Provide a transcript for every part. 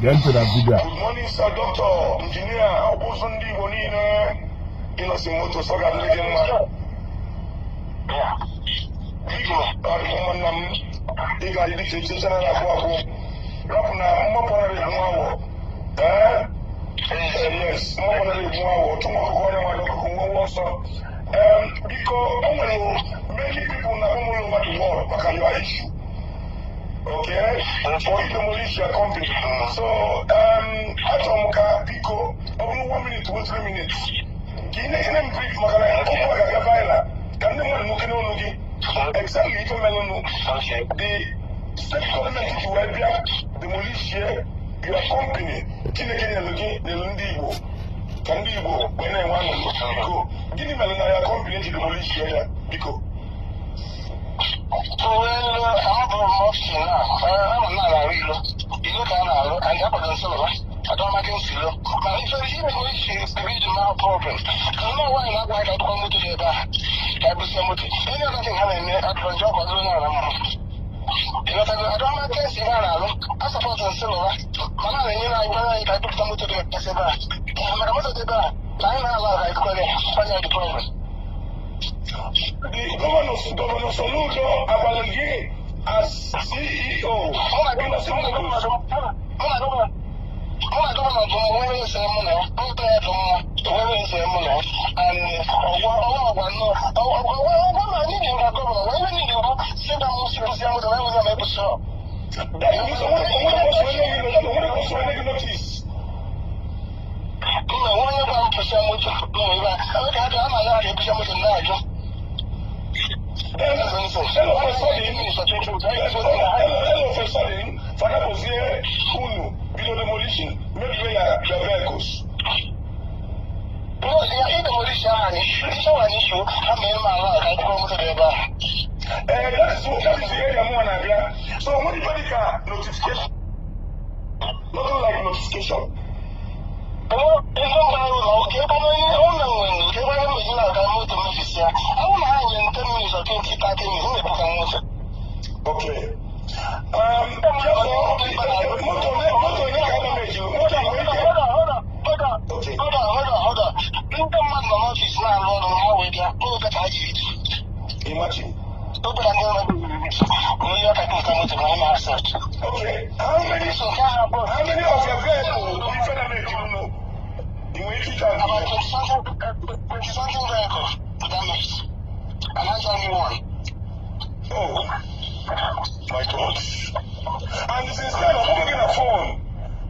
Gee ntị na video a. Good morning, sir, doctor, engineer, ọkpụzụ ndị Igbo niile. Innoson Motors, ọ ga-adịrị gị mma. Biko, nwanna m, ị ga-adị dịka echi na akwụ akwụ. Rapụ na mmapụ anaghị egbu awọ. Ee, yes, mmapụ anaghị egbu awọ. Tụmụ ọkụkọ onye nwa ọkụkọ nwa nwa ọsọ. Biko, o nwere many people na all over the world maka your issue. Okay, for you demolish your company. So, achọrọ m ka biko, ọ bụrụ one minute to 3 minutes, ka ị na-enye m brief maka na okwu a ga-aga viral, ka ndị mmadụ nwoke n'ọnụ gị exactly ife melụnụ the state government ji wee bịa demolishie your company Chineke nyere gị, nyere ndị Igbo, ka ndị Igbo wee na-enwe aṅụrị. Biko, gịnị mere na ya company ji demolishie ya, biko? Well, amabụrụ m ọfịs na ama m na-arụ ilo ilo ka a na-arụ anyị akwado nso lụba adọmaka nsi ilo ma ife ihe mere isi ebido ma problem ka ndị nwaanyị na-agwa anyị ka dụkwa moto dị ebe a ka ebusie moto. Onye ọzọ ha na-eme adụrọ njọ kwadoro onye ala mma ịghọtago adọmaka esi ebe a na-alụ a support nsị lụba mana a na-enyere anyị gwara anyị ka ebupụta moto dị ebe a maka moto dị ebe a na anyị na-alụ ala ekwere onye dị problem. The governor, Governor Soludo, agwara gị as CEO Innoson Motors? Mụ na governor bụ nwere ese mụ na ya, nghọta ya dị mma, nwere ese mụ na ya and ọgwa ọgwa ọgwa nnọọ ọgwa ọgwa na anyị dị nka governor wee ihe niile bụ si na m si bụsi moto wee nwere ma ebusi ọ. That means onwere kwụsị onye gị notice? Mba, nwa onye gwa m pụsịa moto nọ ebe a ebe ka a na-anya ka ebusia moto na-ajụ. Then all of a sudden, all of a sudden, fadapozie unu bido demolition, mebiwe ya your vehicles. No, ya idemolish ahụ anyị ife anyị issue ha mere m ala ka akwụkwọ moto dị ebe ahụ. Eh, that is the area mụ na-abịa. So when you ka notification, nothing like notification. Ife mgbe ụlọ ka ebe onye ụlọ nwere ka ebe onye mmeji na-aga moto mebisi ya ọ bụrụ na ha nyere 10 minutes or 20, 30 minutes m na-ebuka moto. Okay. Therefore, moto ne ka damage moto nwere ike. Okay. Hold on, hold on, hold on. Ndị mmadụ nọ n'office na-arụ ọrụ ha wee bịa oge ka ha jiri Imagine. obere ndị ọrụ onye ọka buka moto na ụmụ accept. Okay. So nke ahụ bụ How many of your vehicles bụ ife damage unu? Ị nwere ike ịka about 20 something vehicles damaged and that's only one. Oh my God. And since then, I'm looking at phone,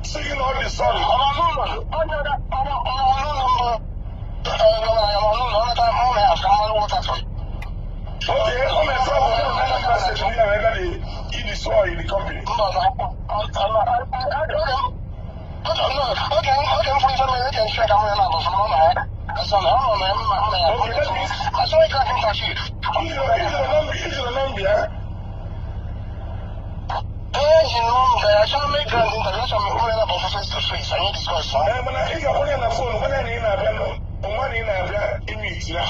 saying all the sorry. Ọmọ n'ụlọ onye ọmọ n'ụlọ mbụ governor ya ọmọ n'ụlọ ọ nata mụ na ya ka mmanụ water. Okay, on my travel to Anambra State, we are regularly he destroy the company. Mba ọzọ oge m fụrụ ife mere eji nche ka mụ ya na-abụ fụrụ na ya asọ na ọ nọ na mma mma ya. Okay, that means achọghị ka interview. Is your number, yeah? Ee, ji nọmba ya achọrọ m ịgrant interview, achọrọ m mụ ya na-abụ face to face anyị discuss. Eh, mana ị ga-akpọ ya na phone, gwa ya na ị na-abịa nọ, nwa na ị na-abịa imit ya.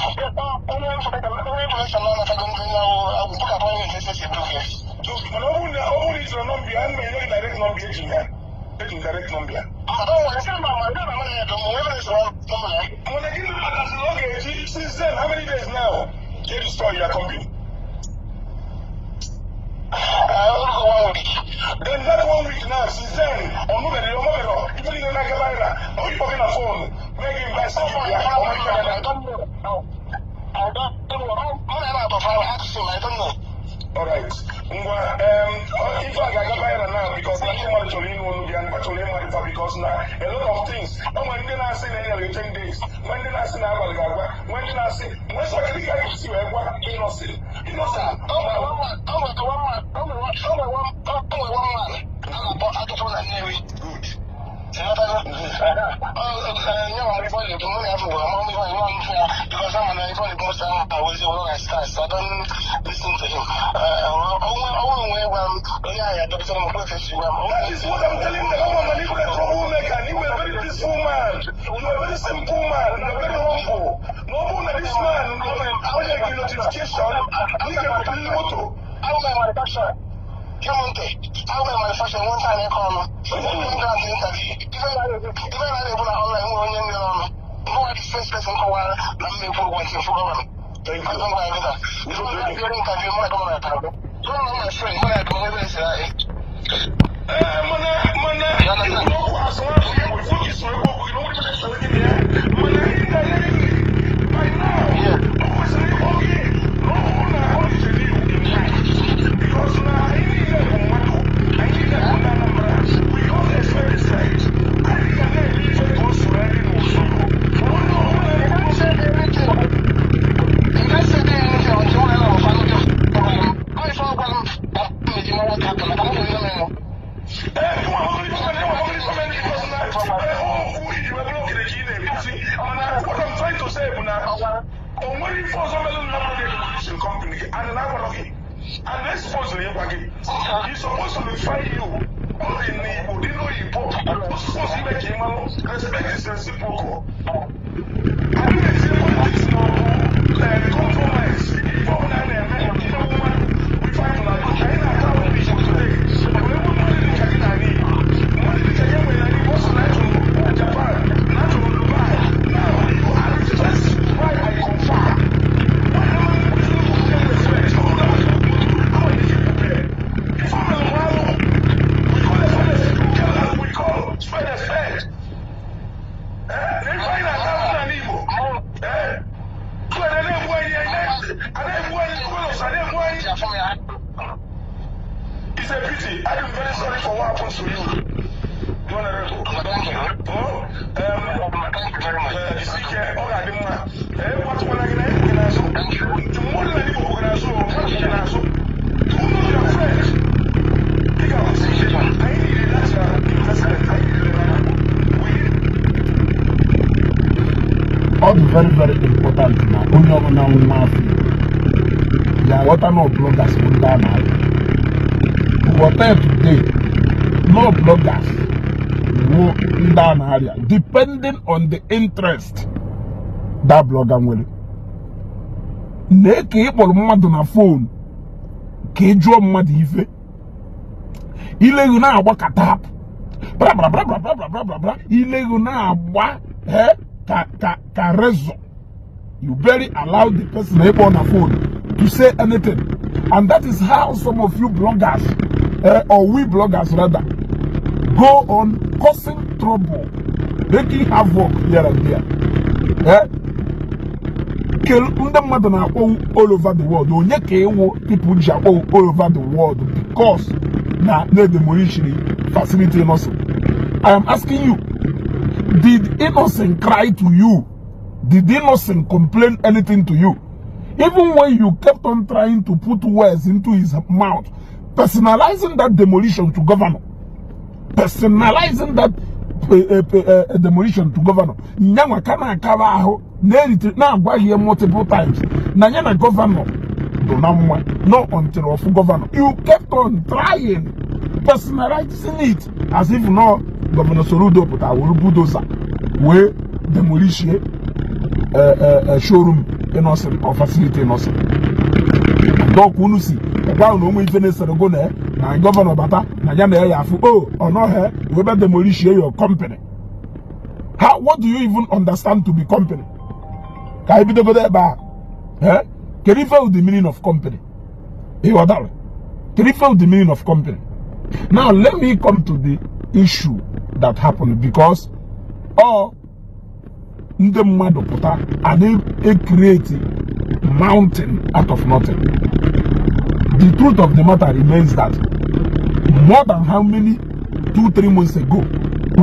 Onye information na ọnatago ndị na book appointment esi book ya. Mana ọ bụrụ na ị chọrọ nọmba ya, ana m enye gị direct nọmba eji m ya. Eji m direct nọmba ya. Mba, o nwere sị mba ma ndị na ya ka mụ nwere sọrọ nọmba ya. Mana gịnị kpataziri ọ ga-eji since then, how many days now, get destroy your company? Orugo one week. Then that one week now, since then, ọ nụbere ọmụbere ife niile na-aga viral, ọ ịkpọ gị na phone, mee gị invite gị bịa, ọ ma ife I na-eme. don't know. I don't know. Mụ na ya na-atọ fara asụsụ I don't know. Alright. Ngwa, ife a ga-aga viral now because na ndị mmadụ chọrọ ịnụ olu gị and chọrọ ịma ife because na a lot of things. O nwere ndị na-asị na enyere gị 10 days, nwee ndị na-asị na abalị ga-agwa, nwee ndị na-asị, nwee sọ kedu ka a ga-esi wee gwa Innoson. Innoson, O nwere one man, o nwere one man, o nwere one, o nwere one man a na-akpọ Atụtụ na Nnewi. Good. Ịghọtago? Nye ma ife ọ na-ekwu, mụ na ya fụrụ ama ife ọ na-ekwu mfe ya because ama na ife ọ na-ekwu most ahụ awụzi ụlọ na stars. I don't listen to him. Onwe onwe gwa m onye ahụ ya dọpụtara m mgbe esi gwa m. That is what I'm telling them. I'm a you a troublemaker. You a very peaceful man. You a very simple man. You are very humble. No one this man, onye gị notification, you can put moto. I'm a manufacturer. Gee m ntị. Ahụ manufacturing nwe nta na-ekọ ọnụ. Onye grant interview. Ife na-ekwu na online nwere onye nyere ọnụ. Mụnwa dị first person kọwara na mmekwu ụgwọ ntị mfụ governor. Thank you. I don't know either. Ife interview mụ na governor ya. Governor, my friend, mụ na ya bụ ebe esi anyị. Ee, mana ikwu okwu asụ afọ Igbo, ifu ka isi ekwu okwu gị na onwe ife na-esere gị na ya, mana indirectly by now o kwesịrị ịkpọ gị na ọ bụrụ na ọ dị genuine, because na anyị niile bụ mmadụ, anyị niile bụ ndị Anambra. We all expect respect. Anyị ga na-eme ife ka o si wee dị n'usoro. Onye ọbụla You said anything. You said anything until when I was family. I saw one what happened. I don't know. Ee, ịnwa ahụhụ ife mere, ịnwa ahụhụ ife mere, because na okwu iji wee bụrụ okere ka ị na-ekwuzi. Mana what I'm trying to say bụ na o nwere ife ọzọ mere na mmadụ ga-demolition company gị and na-agwara gị and na suppose ịgwa gị. He supposed to notify you. Ọ dị n'Igbo, dị n'oyibo. O suppose ime ka ị malụ. Respect is reciprocal. Adịghị etinye politics ma ọ bụ compromise. Ife ọbụla a na-eme ihe mmadụ, ife anyị nọ na anyị na-ata ahụ n'Igbo today. Wee bụ mmadụ dị ka gị n'ala Igbo, mmadụ dị ka gị enwere n'ala Igbo, ọsọ na achụrụ Japan, na achụrụ Dubai. Now you are the first. Why I confirm. Why am I respect? Ọ bụrụ na how are you prepared? Ife ọbụla bụ alụ. We call a spade a we call spade a spade. Na ife anyị na-ata ahụ n'ala Igbo. Fulani na-egbu anyị, a na-egbu anyị, Kulos a na-egbu anyị. It's a pity. I am very sorry for what happens to you. The Honorable. Oh, Thank you very much. Isi ike, ọ ga-adị mma. Kwatụkwana gị na ekwu gị n'azụ. Mmadụ na Igbo kwụ gị n'azụ, o mmadụ gị n'azụ. To know your friend. Ị ga-akwụsị ike. Anyị niile that your investment. Anyị niile na we need Ọ dị very, very important na onye ọbụla nwa afọ Igbo ga-aghọta na bloggers bụ ndị a na-alụ. Ghọta today, no bloggers wụ ndị a na-arịa, depending on the interest that blogger nwere. Na ka ị kpọrọ mmadụ na phone ka ị jụọ mmadụ ife ileghu na-agba ka tap bla bla bla bla bla bla bla bla, ileghu na-agba ka razor. You barely allow the person ịkpọ na phone to say anything. And that is how some of you bloggers, or we bloggers rather, go on causing trouble, making havoc here and there. Kel ndị mmadụ na-akpọ all over the world, onye ka ịwụ people ji akpọ all over the world because na na-demolish facility Innocent? I am asking you, did Innocent cry to you? Did Innocent complain anything to you? Even when you kept on trying to put words into his mouth, personalizing that demolition to governor, personalizing that demolition to governor, nyanwa ka na-akaba ahụ na-eritere na-agwaghị ya multiple times na ya na governor dị na mma, no until ọfụ governor. You kept on trying personalizing it as if no Governor Soludo pụtara were bulldozer wee demolishie showroom Innocent or facility Innocent. Dọka unu si gwa na ụmụ ife na-esere go na na governor bata na ya na ya afụ o ọ nọghị wee bịa demolishie your company. How, what do you even understand to be company? Ka anyị bidogodo ebe a. Eh, kedu ife the meaning of company? Ịghọtara? Kedu ife the meaning of company? Now let me come to the issue that happened, because ọ ndị mmadụ pụta and they create mountain out of nothing. The truth of the matter remains that more than how many 2, 3 months ago,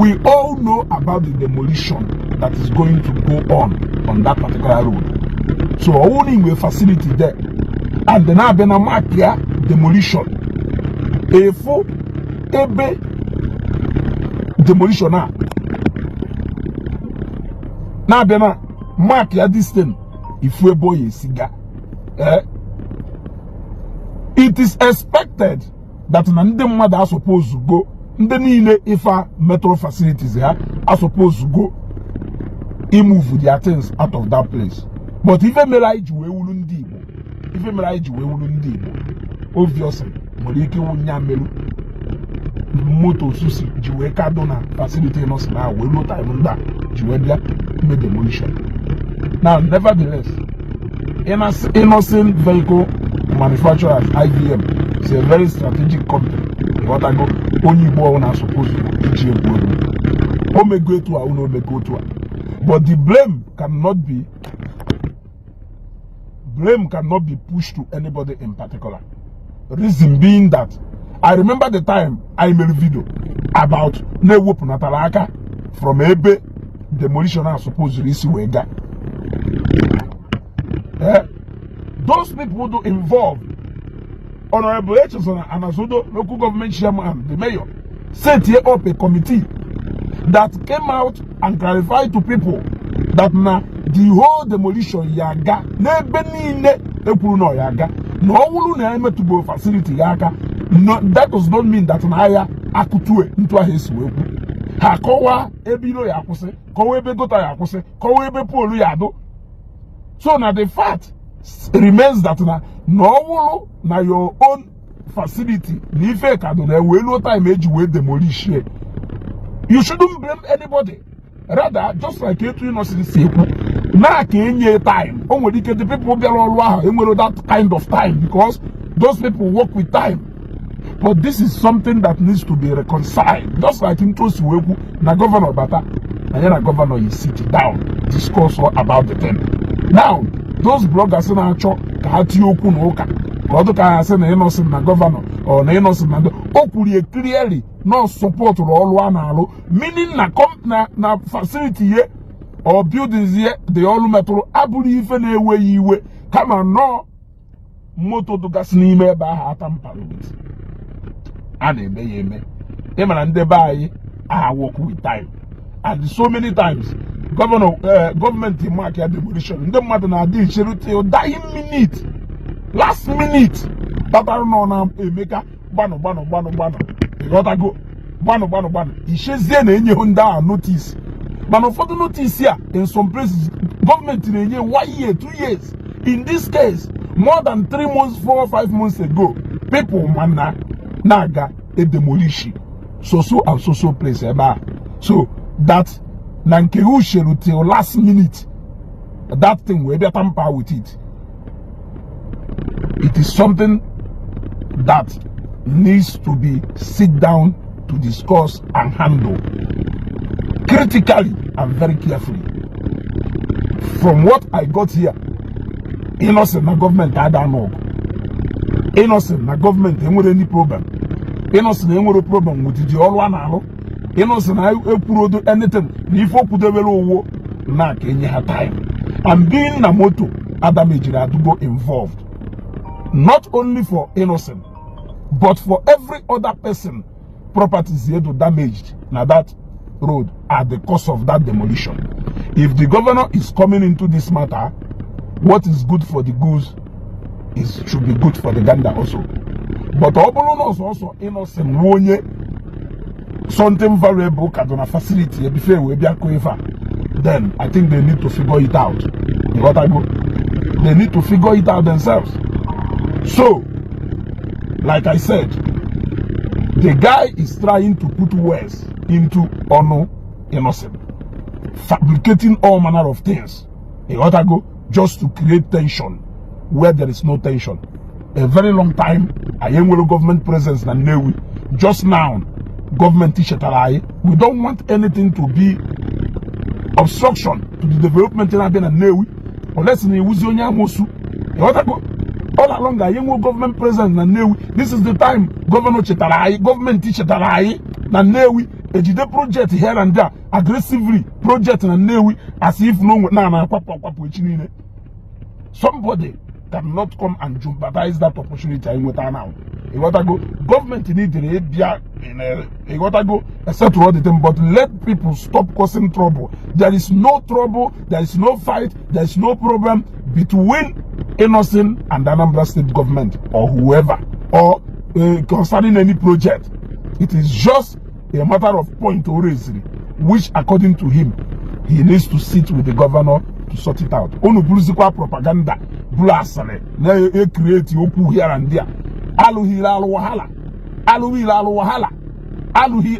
we all know about the demolition that is going to go on that particular road. So only a facility there and then abịa na mark ya demolition, efo ebe demolition a na-abịa na mark ya this thing, ifu ebe ọ ya esi ga. Eh, it is expected that na ndị mmadụ a suppose go, ndị niile ife metro facilities ha a suppose go imove their things out of that place. But ife mere anyị ji wee wuru ndị Igbo, ife mere anyị ji wee wuru ndị Igbo, obviously Nwere ike ịwụ nya mmerụ moto susi ji wee kado na facility Innoson ahụ wee ruo time ndị a ji wee bịa ime demolition. Now, nevertheless, Innoson Vehicle Manufacturers, IVM, is a very strategic company. Ịghọtago? Onye Igbo ọbụla na-suppose iji egwu egwu omego etu a unu omego otu a, but the blame cannot be pushed to anybody in particular, reason being that I remember the time I made a video about na-ewepụnatara aka from ebe demolition a supposed isi wee gaa. Those people do involve Honorable Echezona Anazodo, local government chairman, the mayor, set here up a committee that came out and clarified to people that na the whole demolition ya aga n'ebe niile ekwuru na ọ ya aga, na ọ bụrụ na emetụgbo facility ya aka, no, that does not mean that na agha akụtue ntu ahụ esi wee kwu. Ha kọwaa ebe ilo ya akwụsị, kọwaa ebe gutter ya akwụsị, kọwaa ebe pole ya adụ. So na the fact remains that na ọ bụrụ na your own facility na ife ka dị na ewe luo time eji wee demolish, you shouldn't blame anybody. Rather, just like etu Innoson si ekwu na ka enye time, o nwere ike the people bịara ọrụ ahụ enwere that kind of time, because those people work with time. But this is something that needs to be reconciled, just like ntu o si wee kwu na governor bata na ya na governor yi sit down, discuss all about the thing. Now, those bloggers na-achọ ka ha tinye okwu na ụka ka ọ dị ka ha sị na Innoson na governor ọ na Innoson na ndị o kwuru ya clearly na ọ supportụrụ ọrụ a na-arụ, meaning na na facility ye or buildings ye dị ọrụ metụrụ abụrụ ife na-ewe ya iwe, kama nọọ moto dụgasị n'ime ebe ahụ ata mpara with a na-eme ya eme. Ị mara ndị be anyị aha work with time, and so many times governor, gọọmenti mark ya demolition, ndị mmadụ na-adị ichere till dying minute, last minute kpatara nọ na emeka gbanụ gbanụ gbanụ gbanụ. Ịghọtago? Gbanụ gbanụ gbanụ ichezie na enyeghị ndị ahụ notice. Mana ụfọdụ notice a, in some places, gọọmenti na-enye one year, 2 years. In this case, more than 3 months, 4 or 5 months ago, people mana na-aga edemolish so so and so so place ebe a, so that na nke usheru till last minute that thing wee bịa tamper with it. It is something that needs to be sit down to discuss and handle critically and very carefully. From what I got here, Innoson na gọọmenti ada n'ọgụ. Innoson na gọọmenti enwere any problem. Innoson enwere problem with the ọrụ a na-alụ. Innoson na ekwurodo anything na ife okwudebere owo na ka enye ha time, and being na moto adamejiri adugo involved, not only for Innoson but for every other person properties edo damaged na that road at the cause of that demolition. If the governor is coming into this matter, what is good for the goose is should be good for the gander also. But ọ bụrụ na ọsọsọ Innoson nwe onye something valuable ka dị na facility before wee bịa kụọ ife a, then I think they need to figure it out. You got go, they need to figure it out themselves. So like I said, the guy is trying to put words into ọnụ Innoson, fabricating all manner of things, you got go, just to create tension where there is no tension. A very long time anyị enwere government presence na Nnewi. Just now gọọmenti chetara anyị. We don't want anything to be obstruction to the development na-abịa na Nnewi, unless na iwuzi onye amosu. Ịghọtago? All along anyị enwe government presence na Nnewi. This is the time governor chetara anyị, gọọmenti chetara anyị na Nnewi, ejide project here and there, aggressively project na Nnewi, as if no na na-akwapụ akwapụ echi niile. Somebody cannot come and jeopardize that opportunity anyị nweta now. Ịghọtago? Gọọmenti needere ịbịa, ịghọtago, settle all the thing, but let people stop causing trouble. There is no trouble, there is no fight, there is no problem between Innoson and Anambra State government or whoever or concerning any project. It is just a matter of point o raised, which according to him, he needs to sit with the governor to sort it out. Unu buruzikwa propaganda, buru asịrị na-ecreate okwu here and there. Alụghị ile alụ wahala, alụghị ile alụ wahala, alụghị.